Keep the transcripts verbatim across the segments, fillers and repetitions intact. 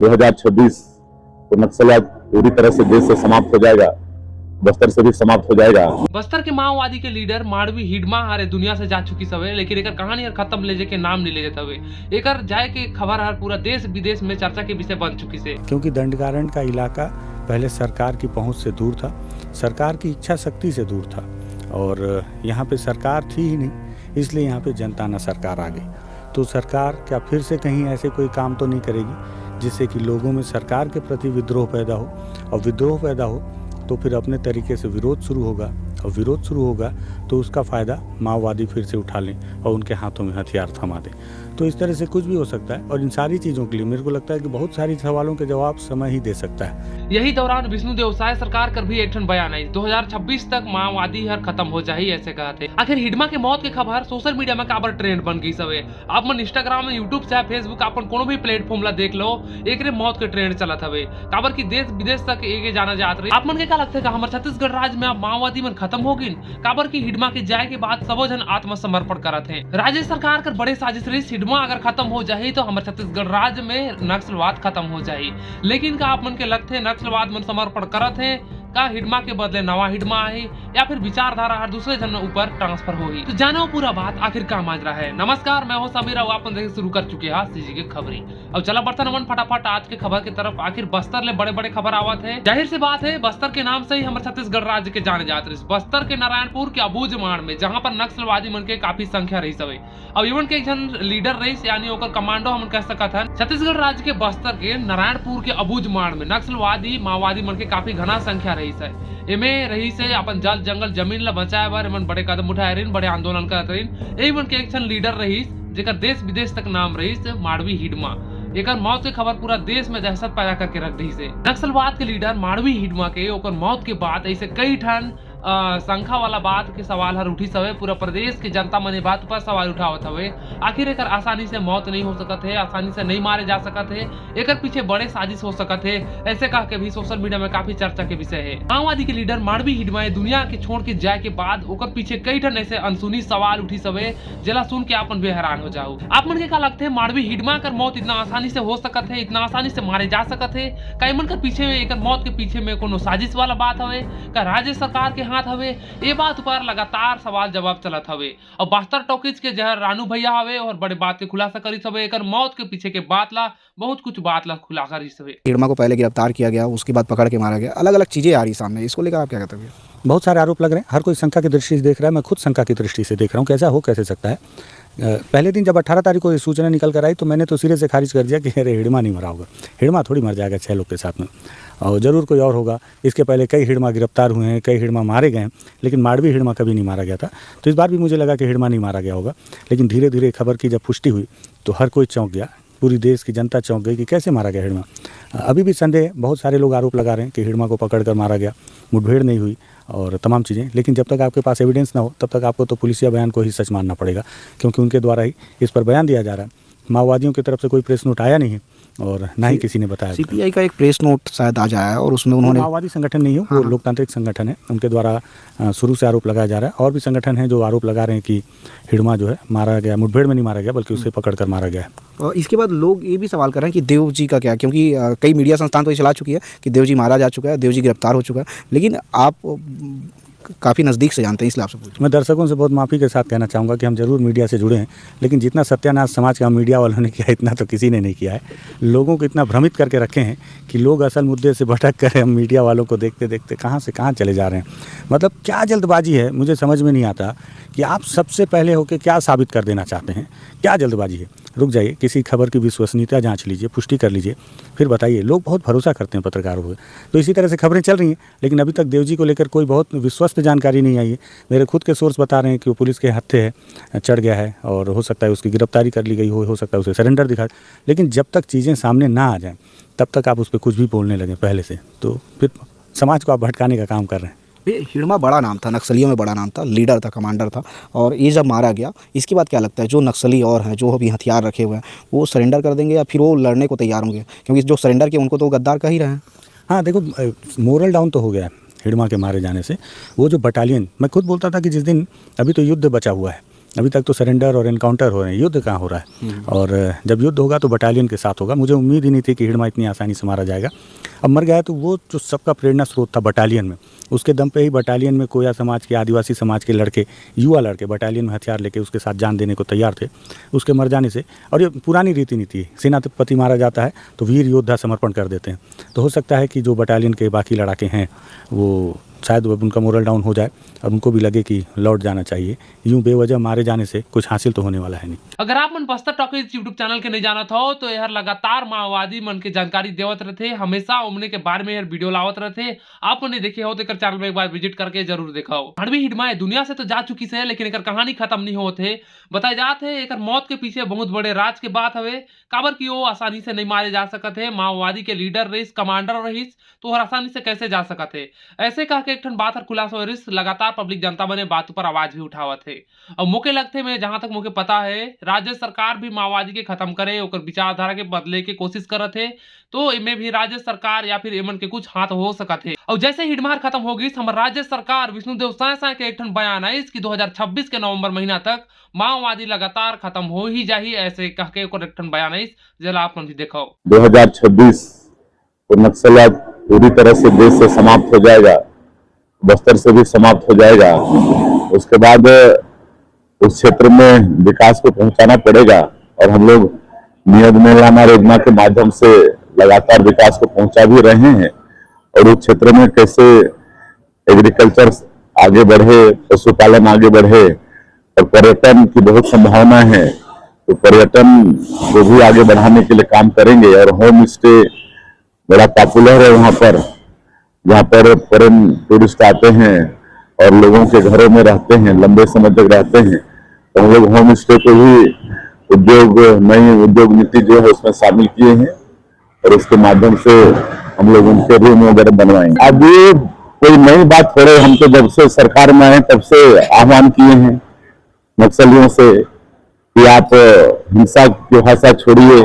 दो हज़ार छब्बीस को नक्सलवाद पूरी तरह से देश से समाप्त हो जाएगा, बस्तर से भी समाप्त हो जाएगा। बस्तर के माओवादी के लीडर माड़वी हिडमा हरे दुनिया से जा चुकी सवे, लेकिन एकर कहानी हर खत्म ले जाके नाम नहीं ले जाता हवे। एकर जाए के खबर हर पूरा देश विदेश में चर्चा के विषय बन चुकी से। क्योंकि दंडकारंड का इलाका पहले सरकार की पहुंच से दूर था, सरकार की इच्छा शक्ति से दूर था और यहाँ पे सरकार थी ही नहीं, इसलिए यहाँ पे जनता ना सरकार आ गई। तो सरकार क्या फिर से कहीं ऐसे कोई काम तो नहीं करेगी जिससे कि लोगों में सरकार के प्रति विद्रोह पैदा हो, और विद्रोह पैदा हो तो फिर अपने तरीके से विरोध शुरू होगा, और विरोध शुरू होगा तो उसका फ़ायदा माओवादी फिर से उठा लें और उनके हाथों में हथियार थमा दें। तो इस तरह से कुछ भी हो सकता है और इन सारी चीज़ों के लिए मेरे को लगता है कि बहुत सारी सवालों के जवाब समय ही दे सकता है। यही दौरान विष्णु देव साय सरकार कर भी एक ठन बयान आई, दो हज़ार छब्बीस तक माओवादी हर खत्म हो जाही, ऐसे कहा थे। आखिर हिडमा के मौत के खबर सोशल मीडिया में काबर ट्रेंड बन गई सवे? आप मन Instagram में, YouTube चाहे Facebook, अपन कोनो भी प्लेटफॉर्म ला देख लो, एकरे मौत के ट्रेंड चलत हवे। काबर कि देश विदेश तक एके जाना जात रही। आप मन के का लगथे, का हमर छत्तीसगढ़ राज्य में अब माओवादी मन खत्म हो गिन? काबर कि हिडमा के जाए के बाद सबो झन आत्मसमर्पण करत हे। राज्य सरकार कर बड़े साजिश रहिस, हिडमा अगर खत्म हो जाही तो हमर छत्तीसगढ़ राज्य में नक्सलवाद खत्म हो जाही। लेकिन का आप मन के लगथे नक्सलवाद मन समर्पण करत हे? का हिडमा के बदले नवा हिडमा आही या फिर विचारधारा हर दूसरे झन ऊपर ट्रांसफर होही? तो जानो पूरा बात आखिर का माजरा है। नमस्कार, मैं हूं समीर और आप मन देखे शुरू कर चुके हैं सीजी के खबरी। अब चला बढ़थन हमन फटाफट आज के खबर के तरफ। आखिर बस्तर ले बड़े-बड़े खबर आवत हे। जाहिर सी बात हे, बस्तर के नाम से ही हमर छत्तीसगढ़ राज्य के जाने जात रहिस। बस्तर के नारायणपुर के अबूझमाड़ में, जहां पर नक्सलवादी मन के काफी संख्या रहिस हवे। अब इमन के एक झन लीडर रहिस, यानी ओकर कमांडो हमन कह सकत हन। छत्तीसगढ़ राज्य के बस्तर के नारायणपुर के अबूझमाड़ में नक्सलवादी, माओवादी मन के काफी घना संख्या रहिस हे। एमे रहिस हे अपन जल, जंगल, जमीन ला बचाए बर एमन बड़े कदम उठाए रहिन, बड़े आंदोलन करत रहिन। यही मन के एक झन लीडर रहिस, जेकर देश विदेश तक नाम रहिस, माड़वी हिडमा। एकर मौत के खबर पूरा देश में दहशत पैदा करके रख दिस हे। नक्सलवाद के लीडर माड़वी हिडमा के ओकर मौत के बाद ऐसे कई ठन, अ, शंका वाला बात के सवाल हर उठिस हवे। पूरा प्रदेश के जनता मन ए बात ऊपर सवाल उठावत हवे, आखिर एकर आसानी से मौत नहीं हो सकत हे, आसानी से नहीं मारे जा सकत हे, एकर पीछे बड़े साजिश हो सकत हे, ऐसे कह के भी सोशल मीडिया में काफी चर्चा के विषय हे। माओवादी के लीडर माड़वी हिडमा ए दुनिया के छोड़ के जाए के बाद ओकर पीछे कई ठन ऐसे अनसुनी सवाल उठिस हवे, जेला सुन के आप मन भी हैरान हो जाहू। आप मन के का लगथे, माड़वी हिडमा कर मौत इतना आसानी से हो सकत हे, इतना आसानी से मारे जा सकत हे? का इमन कर पीछे में, एकर मौत के पीछे में कोनो साजिश वाला बात हवे? का राज्य सरकार के हाथ हवे? ए बात ऊपर लगातार सवाल जवाब चलत हवे। अब बस्तर टॉकीज के जहर रानू भैया हवे और बड़े बात के खुलासा करिस हवे, एकर मौत के पीछे के बात ला, बहुत कुछ बात ला खुलासा करिस हवे। हिडमा को पहले गिरफ्तार किया गया, उसके बाद पकड़ के मारा गया, अलग-अलग चीज़ें आ रही सामने, इसको लेकर आप क्या कहते हैं भैया? बहुत सारे आरोप लग रहे हैं, हर कोई शंका की दृष्टि से देख रहा है, मैं खुद शंका की दृष्टि से देख रहा हूँ, कैसा हो, कैसे सकता है। अ, पहले दिन जब अठारह तारीख को ये सूचना निकल कर आई तो मैंने तो सिरे से खारिज कर दिया कि अरे हिडमा नहीं मरा होगा, हिडमा थोड़ी मर जाएगा छः लोग के साथ में, और ज़रूर कोई और होगा। इसके पहले कई हिडमा गिरफ्तार हुए हैं, कई हिडमा मारे गए हैं, लेकिन माड़वी हिडमा कभी नहीं मारा गया था। तो इस बार भी मुझे लगा कि हिडमा नहीं मारा गया होगा, लेकिन धीरे धीरे खबर की जब पुष्टि हुई तो हर कोई चौंक गया, पूरी देश की जनता चौंक गई कि कैसे मारा गया हिडमा। अभी भी संदेह, बहुत सारे लोग आरोप लगा रहे हैं कि हिडमा को पकड़कर मारा गया, मुठभेड़ नहीं हुई और तमाम चीज़ें, लेकिन जब तक आपके पास एविडेंस ना हो तब तक आपको तो पुलिसिया बयान को ही सच मानना पड़ेगा, क्योंकि उनके द्वारा ही इस पर बयान दिया जा रहा है। माओवादियों की तरफ से कोई प्रेस नोट आया नहीं है और ना ही किसी ने बताया। सीपीआई का एक प्रेस नोट शायद आज आया है और उसमें वो उन्होंने माओवादी संगठन नहीं है, वो हाँ, हाँ। लोकतांत्रिक संगठन है, उनके द्वारा अ, शुरू से आरोप लगाया जा रहा है। और भी संगठन हैं जो आरोप लगा रहे हैं कि हिडमा जो है मारा गया, मुठभेड़ में नहीं मारा गया बल्कि उसे पकड़ कर मारा गया है। और इसके बाद लोग ये भी सवाल कर रहे हैं कि देव जी का क्या, क्योंकि अ, कई मीडिया संस्थान तो ये चला चुकी है कि देव जी मारा जा चुका है, देव जी गिरफ्तार हो चुका है, लेकिन आप अम, काफ़ी नज़दीक से जानते हैं, इसलिए आपसे पूछ रहा हूँ। मैं दर्शकों से बहुत माफ़ी के साथ कहना चाहूँगा कि हम जरूर मीडिया से जुड़े हैं, लेकिन जितना सत्यानाश समाज का मीडिया वालों ने किया, इतना तो किसी ने नहीं किया है। लोगों को इतना भ्रमित करके रखे हैं कि लोग असल मुद्दे से भटक कर हम मीडिया वालों को देखते देखते कहाँ से कहाँ चले जा रहे हैं। मतलब, क्या जल्दबाजी है, मुझे समझ में नहीं आता कि आप सबसे पहले होके क्या साबित कर देना चाहते हैं, क्या जल्दबाजी है। रुक जाइए, किसी खबर की विश्वसनीयता जांच लीजिए, पुष्टि कर लीजिए, फिर बताइए। लोग बहुत भरोसा करते हैं पत्रकारों पर। तो इसी तरह से खबरें चल रही हैं, लेकिन अभी तक देव जी को लेकर कोई बहुत विश्वस्त जानकारी नहीं आई है। मेरे खुद के सोर्स बता रहे हैं कि वो पुलिस के हत्थे है, चढ़ गया है और हो सकता है उसकी गिरफ्तारी कर ली गई हो, हो सकता है उसे सरेंडर दिखा, लेकिन जब तक चीज़ें सामने ना आ जाएं तब तक आप उस पर कुछ भी बोलने लगें पहले से, तो फिर समाज को आप भटकाने का काम कर रहे हैं। ये हिड़मा बड़ा नाम था, नक्सलियों में बड़ा नाम था, लीडर था, कमांडर था, और ये जब मारा गया, इसके बाद क्या लगता है जो नक्सली और हैं, जो अभी हथियार रखे हुए हैं, वो सरेंडर कर देंगे या फिर वो लड़ने को तैयार होंगे? क्योंकि जो सरेंडर किए उनको तो वो गद्दार कह ही रहे हैं। हाँ, देखो, मोरल डाउन तो हो गया है हिड़मा के मारे जाने से। वो जो बटालियन, मैं खुद बोलता था कि जिस दिन, अभी तो युद्ध बचा हुआ है, अभी तक तो सरेंडर और एनकाउंटर हो रहे हैं, युद्ध कहाँ हो रहा है? और जब युद्ध होगा तो बटालियन के साथ होगा। मुझे उम्मीद ही नहीं थी कि हिड़मा इतनी आसानी से मारा जाएगा। अब मर गया है तो वो जो सबका प्रेरणा स्रोत था बटालियन में, उसके दम पे ही बटालियन में कोया समाज के, आदिवासी समाज के लड़के, युवा लड़के बटालियन में हथियार लेके उसके साथ जान देने को तैयार थे। उसके मर जाने से, और ये पुरानी रीति नीति है, सेनापति मारा जाता है तो वीर योद्धा समर्पण कर देते हैं। तो हो सकता है कि जो बटालियन के बाकी लड़ाके हैं वो शायद अब उनका मोरल डाउन हो जाए और उनको भी लगे कि लौट जाना चाहिए। यूं बेवजह मारे जाने से कुछ हासिल तो होने वाला है नहीं। अगर आप मन बस्तर टॉकीज YouTube चैनल के नहीं जानत हो तो यार लगातार माओवादी मन के जानकारी देवत रहते, हमेशा उमने के बारे में यार वीडियो लावत रहते। आप मन नहीं देखे हो तो एकर चैनल में एक बार विजिट करके जरूर देखो। माड़वी हिडमा दुनिया से तो जा चुकी से, लेकिन एकर कहानी खत्म नहीं होत है। बताए जात है एकर मौत के पीछे बहुत बड़े राज के बात हवे, काबर कि वो आसानी से नहीं मारे जा सकत है। माओवादी के लीडर रहिस, कमांडर रहिस, तो हर आसानी से कैसे जा सकत है? ऐसे कह के एक ठन बात हर खुलासा हो रहिस। लगातार पब्लिक जनता बने बात ऊपर आवाज भी उठावत है। और मोके लगथे, मैं जहां तक मोके पता है, राज्य सरकार भी माओवादी के खत्म करे, ओकर विचारधारा के बदले के कोशिश करत है। तो एमे भी राज्य सरकार या फिर एमन के कुछ हाथ हो सकत है। और जैसे हिडमा हर खत्म हो गई, हमर राज्य सरकार विष्णुदेव साय साय के एक ठन बयान आइस कि दो हज़ार छब्बीस के नवंबर महीना तक माओवादी लगातार खत्म हो ही जाही, ऐसे कह के ओकर एक ठन बयान आइस, जेला आप मन भी देखो। दो हज़ार छब्बीस को नक्सलवाद पूरी तरह से देश से समाप्त हो जाएगा, बस्तर से भी समाप्त हो जाएगा। उसके बाद उस क्षेत्र में विकास को पहुंचाना पड़ेगा और हम लोग नियद मेलाना योजना के माध्यम से लगातार विकास को पहुंचा भी रहे हैं। और उस क्षेत्र में कैसे एग्रीकल्चर आगे बढ़े, पशुपालन आगे बढ़े और पर्यटन की बहुत संभावना है, तो पर्यटन को भी आगे बढ़ाने के लिए काम करेंगे। और होम स्टे बड़ा पॉपुलर है वहाँ पर, जहाँ पर फॉरेन टूरिस्ट आते हैं और लोगों के घरों में रहते हैं, लंबे समय तक रहते हैं। तो हम लोग होम स्टे को भी उद्योग, नई उद्योग नीति जो है उसमें शामिल किए हैं और उसके माध्यम से हम लोग उनके रूम वगैरह बनवाएंगे। अब ये कोई नई बात थोड़े, हम तो जब से सरकार में आए तब से आह्वान किए हैं नक्सलियों से कि आप हिंसा की भाषा छोड़िए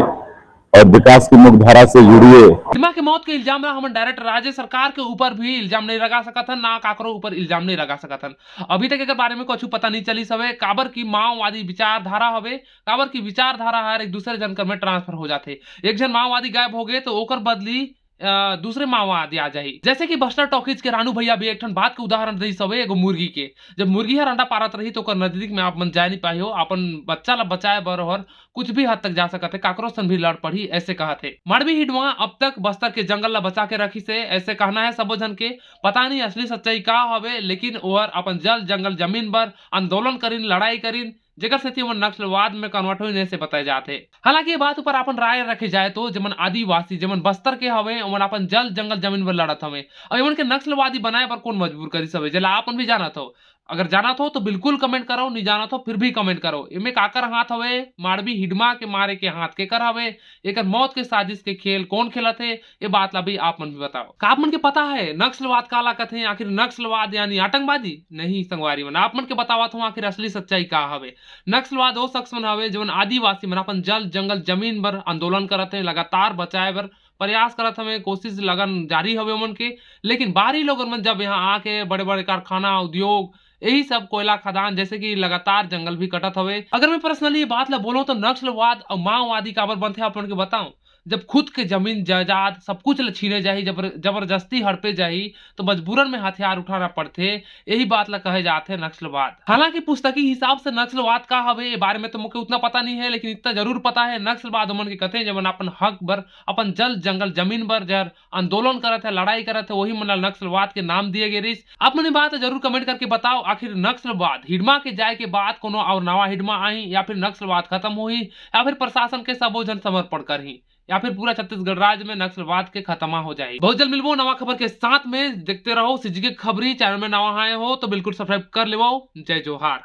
और विकास की मुख्य धारा से जुड़िए। हिडमा के मौत के इल्जाम ला हमन डायरेक्ट राज्य सरकार के ऊपर भी इल्जाम नहीं लगा सकत हन, ना काकरो ऊपर इल्जाम नहीं लगा सकत हन। अभी तक एकर बारे में कुछ पता नहीं चलिस हवे, काबर की माओवादी विचारधारा हवे, काबर की विचारधारा हर एक दूसरे जन कर में ट्रांसफर हो जाथे। एक झन माओवादी गायब हो गए तो ओकर बदली अ, दूसरे माओवादी आ जाही। जैसे कि बस्तर टॉकीज के रानू भैया भी एक ठन बात के उदाहरण रहिस हवे, एगो मुर्गी के। जब मुर्गी हर अंडा पारत रही तो ओकर नजदीक में आप मन जाए नहीं पाही हो, अपन बच्चा ला बचाए बर ओहर कुछ भी हद तक जा सकत है, काकरो सन भी लड़ पड़ही, ऐसे कहत है। माड़वी हिडमा अब तक बस्तर के जंगल ला बचा के रखिस है, ऐसे कहना है सबो झन के। पता नहीं असली सच्चाई का हवे, लेकिन ओहर अपन जल जंगल जमीन बर आंदोलन करिन, लड़ाई करिन, जेकर सेती ओमन नक्सलवाद में कन्वर्ट होइन, ऐसे बताए जात हे। हालांकि ये बात ऊपर अपन राय रखे जाए तो जेमन आदिवासी, जेमन बस्तर के हवे, ओमन अपन जल जंगल जमीन बर लड़त हवे, और एमन के नक्सलवादी बनाए बर कौन मजबूर करिस हवे, जेला आप मन भी जानत हो। अगर जानत हो तो बिल्कुल कमेंट करो, नहीं जानत हो फिर भी कमेंट करो। एमे काकर हाथ हवे? माड़वी हिडमा के मारे के हाथ केकर हवे? एकर मौत के साजिश के खेल कौन खेलत हे? ये बात ला भी आप मन भी बताओ। का आप मन के पता है नक्सलवाद काला कथे? आखिर नक्सलवाद यानी आतंकवादी? नहीं संगवारी मन, आप मन के बतावत हूँ आखिर असली सच्चाई का हवे। नक्सलवाद वो शख्स मन हवे जेमन आदिवासी मन अपन जल जंगल जमीन बर आंदोलन करत हे, लगातार बचाए बर प्रयास करत हवे, कोशिश लगन जारी हवे ओमन के। लेकिन बाहरी लोगन मन जब यहाँ आके बड़े बड़े कारखाना, उद्योग, यही सब कोयला खदान जैसे कि लगातार जंगल भी कटत हवे। अगर मैं पर्सनली ये बात ला बोलूँ तो नक्सलवाद और माओवादी काबर बनथे आप मन के बताऊं? जब खुद के जमीन जायदाद सब कुछ ल छीने जाही, जबर-, जबरदस्ती हड़पे जाही, तो मजबूरन में हथियार उठाना पड़थे। यही बात ला कहे जाथे नक्सलवाद। हालांकि पुस्तकी हिसाब से नक्सलवाद का हवे, ये बारे में तो मोके उतना पता नहीं है, लेकिन इतना जरूर पता है, नक्सलवाद ओमन के कथे, जेमन अपन हक बर, अपन जल जंगल जमीन बर जर आंदोलन करत है, लड़ाई करत है, वही मन ला नक्सलवाद के नाम दिए गए रहिस। आप मन ये बात जरूर कमेंट करके बताओ, आखिर नक्सलवाद हिडमा के जाए के बाद कोनो और नवा हिडमा आही, या फिर नक्सलवाद खत्म होही, या फिर प्रशासन के सबो झन समर्पण करही, या फिर पूरा छत्तीसगढ़ राज्य में नक्सलवाद के खत्मा हो जाए। बहुत जल्द मिलबो नवा खबर के साथ में। देखते रहो सीजी के खबरी। चैनल में नवा आए हो तो बिल्कुल सब्सक्राइब कर लेवो। जय जोहार।